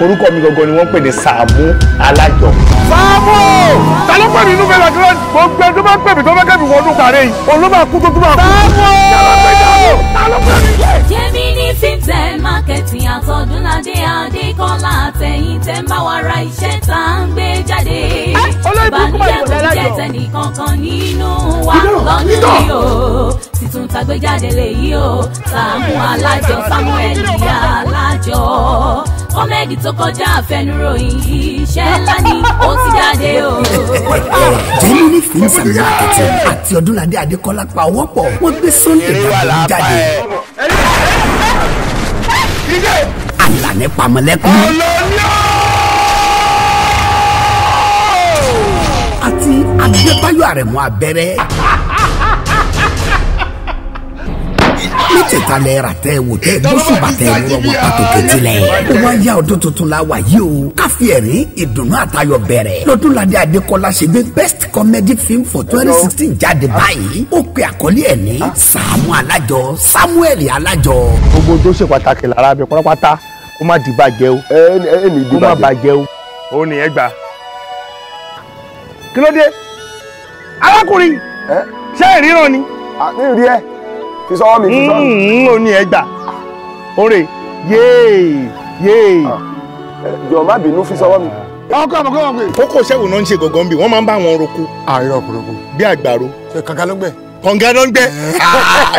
Orúkọ mi gangan ni wọ́n pè ní Sàámú Alájọ. Sàámú! Ta ló pè mí inú fẹ́lá kí gbogbo ẹni tó bá pè mí tó bá kẹ́mi wọnú kàrẹ́ yìí òun ló máa kú tó tún máa kú. Sàámú! Ta ló pè mí? Gemini Films and Marketing àtọ̀dúnládé Adékọ́lá àtẹ̀yìn tẹ́ ń bá wa ra iṣẹ́ tá à ń gbé jáde. Ìbànújẹ́ kò jẹ́ tẹnìkankan nínú wa lọ́dún yìí o. Títún tàgbéjáde lèyí o. Sàámú Alájọ, Samuel Alájọ. Kọ́mẹ́dì tó kọjá àfẹnuròyìn iṣẹ́ ńlá ni ó ti jáde o. Gemini Films and Marketing àti Ọdúnládé Adékọ́lá pa ọwọ́ pọ̀, wọ́n gbé Sunday Dàgbò jáde. Àlàní pamọ́lẹ́kún. Àti Adébáyọ̀ Àrẹ̀mú Abẹ́rẹ́. Mẹ́tẹ̀ẹ̀ta lẹ rà tẹ́ wò tẹ́ gbósùbà tẹ́ wúrọ̀ wọn pàtó kẹtìlẹ̀. Ó wá yá ọdún tuntun la wà yìí o. Káfí ẹ̀rín ìdùnnú àtayọ̀ bẹ̀rẹ̀. Lọ́dúnládé Adékọ́lá ṣe gbé best comedy film for 2016 jáde báyìí. Ó pe àkọlé ẹ̀ ní Sàámú Alájọ, Samuel Alájọ. Gbogbo tó ṣe pàtàkì lára mi pátápátá kó má di bàjẹ́ o. Kó má bàjẹ́ o. Ó ní ẹ gbà. Kí ló dé? Arákùnrin ṣé ìríran ni? Ní ìrí ẹ. Fi sọ́wọ́ mi, fi sọ́wọ́ mi. Ó ní ẹgbà. Oore yéè yéè. Jọ̀ọ́ má bínú, fi sọ́wọ́ mi. Ọkọ àmọ́ kọ́ wọn pé. Kókó ṣẹ́wò náà ń ṣe gangan bí wọ́n máa ń bá wọn roko. Àìrọ̀ kòròkò. Bí àgbàro. Ṣé kànga ló ń gbẹ? Kànga ló ń gbẹ.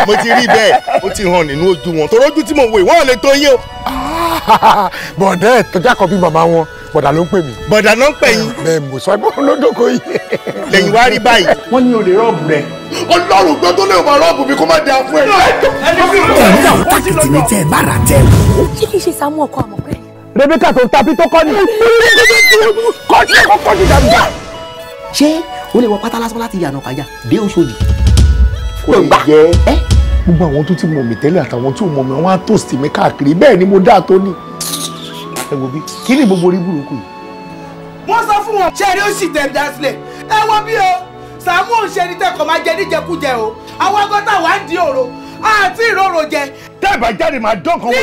Mo ti rí bẹ́ẹ̀, ó ti hàn nínú ojú wọn. Torí ojú tí mo wò yìí, wọ́n ò lè tó yín o. Bọ̀dẹ́ ẹ̀ tọ́jà kan bí màmá wọn, bọ̀dà ló ń pè mí. Bọ̀dà ló ń pè yín. Bẹ́ẹ̀ mo sọ pé òun ló dóko yìí. Lẹ́yìn wá rí báyìí. Wọ́n ní o lè rọ́ọ̀bù rẹ̀. Ọlọ́run gbọ́ tó lè wà rọ́ọ̀bù mi kó má dáa fún ẹ. Ẹ̀rí àwọn tákìtì ní tẹ́ ẹ bá rà tẹ́ wò. Ṣé kìí ṣe Sàámú ọkọ àmọ̀ pé? Rebecca tó ń tapí tó kọ́ ni. Kọ́jú kọ́jú dàgbà. Ṣé o lè wọ pátá lásán láti yànnà pàjá dé Òṣòdì? Kò lè jẹ́ gbogbo àwọn tó ti mọ̀ mí tẹ́lẹ̀ àtàwọn tí ò mọ̀ mí wọ́n á tòsí mi káàkiri bẹ́ẹ̀ ni mo dáa tó ní. Ẹ wo bí kí ni gbogbo orí burúkú yìí? Wọ́n sọ fún wọn ṣé eré ó sì tẹ̀ dá sílẹ̀ ẹ wọ bí o Sàámú ò ṣe ní tẹkọ̀ máa jẹ níjẹkújẹ o àwọn agbọ́tà wà ń di òro àti ìrorò jẹ. Tẹ́ ẹ bá jáde máa dán kan wò.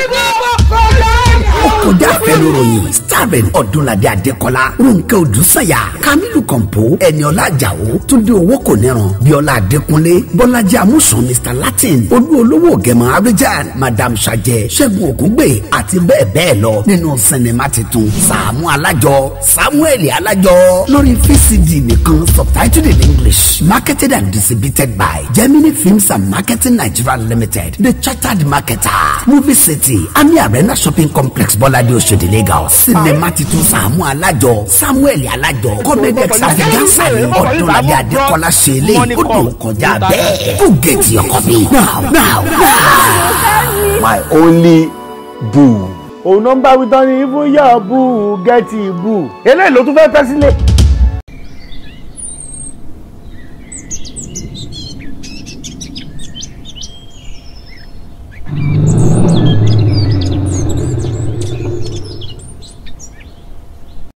Ó kọjá àfẹnuròyìn starring Ọdúnládé Adékọ́lá, Rónkẹ́ Odúsànyà, Kamilu Kọ̀ǹpó, Ẹniọlá Àjàó, Túndé Owó kò níran, Bíọ́lá Adékúnlé, Bọ́lájí Amúsàn, Mr Latin, Olú Olówó Gẹ̀mọ́ Abidjan, Madam Sajẹ, Ṣẹ́gun Ògúngbè àti bẹ́ẹ̀ bẹ́ẹ̀ lọ nínú sinimá titun Sàámú Alájọ, Samuel Alájọ lórí VCD nìkan, subtitled in English, marketed and distributed by Gemini Films and Marketing Nigeria Limited, the chartered marketer, Movie City, Ami Arena Shopping Complex, Bọ́ládé Òṣòdì, Lagos. Sinimá titun Sàámú Alájọ, Samuel Alájọ, comedy extravaganza ni Ọdúnládé Adékọ́lá ṣe eléyìí, ó dùn kọjá bẹ́ẹ̀. Go get your copy now now now. My only boo. Òun nọ́mbà wí tán ni even your boo get boo. Eléyìí ló tún fẹ́ fẹ́ sílé.